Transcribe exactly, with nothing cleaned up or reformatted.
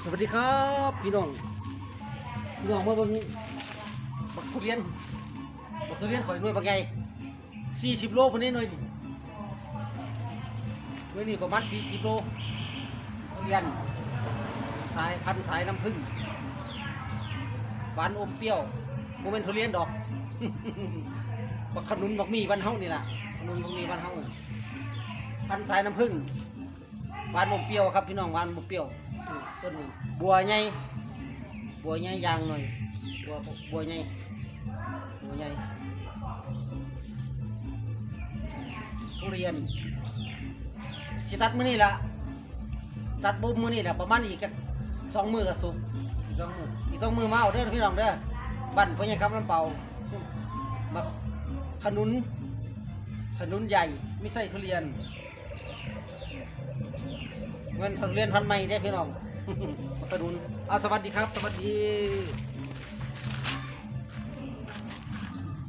สวัสดีครับพี่น้อง พี่น้องมาเบิ่งบักทุเรียน บักทุเรียนข่อยหน่วยบักใหญ่ สี่สิบโลพุ้นนี่หน่วยนี่ หน่วยนี่ประมาณสี่สิบโล ทุเรียน สายพันธุ์สายน้ำผึ้ง หวานอมเปรี้ยว บ่แม่นทุเรียนดอก บักขนุนบักหมี่บ้านเฮานี่ล่ะ ขนุนบักหมี่บ้านเฮา พันธุ์สายน้ำผึ้ง หวานอมเปรี้ยวครับพี่น้อง หวานอมเปรี้ยว อืม ต้นนี้บัวใหญ่ บัวใหญ่อย่างหน่อย บัว บัวใหญ่ บัวใหญ่ ทุเรียน สิตัดมื้อนี้ล่ะ ตัดบุมมื้อนี้ล่ะ ประมาณอีกจักสองมื้อก็สุก อีกสองมื้อ อีกสองมื้อมาเอาเด้อพี่น้องเด้อ บ้านพ่อใหญ่คำลำเปา บักขนุน ขนุนใหญ่ ไม่ใช่ทุเรียน แม่นทุเรียนพันธุ์ใหม่เด้อพี่น้อง บักขนุน เอา สวัสดีครับ สวัสดี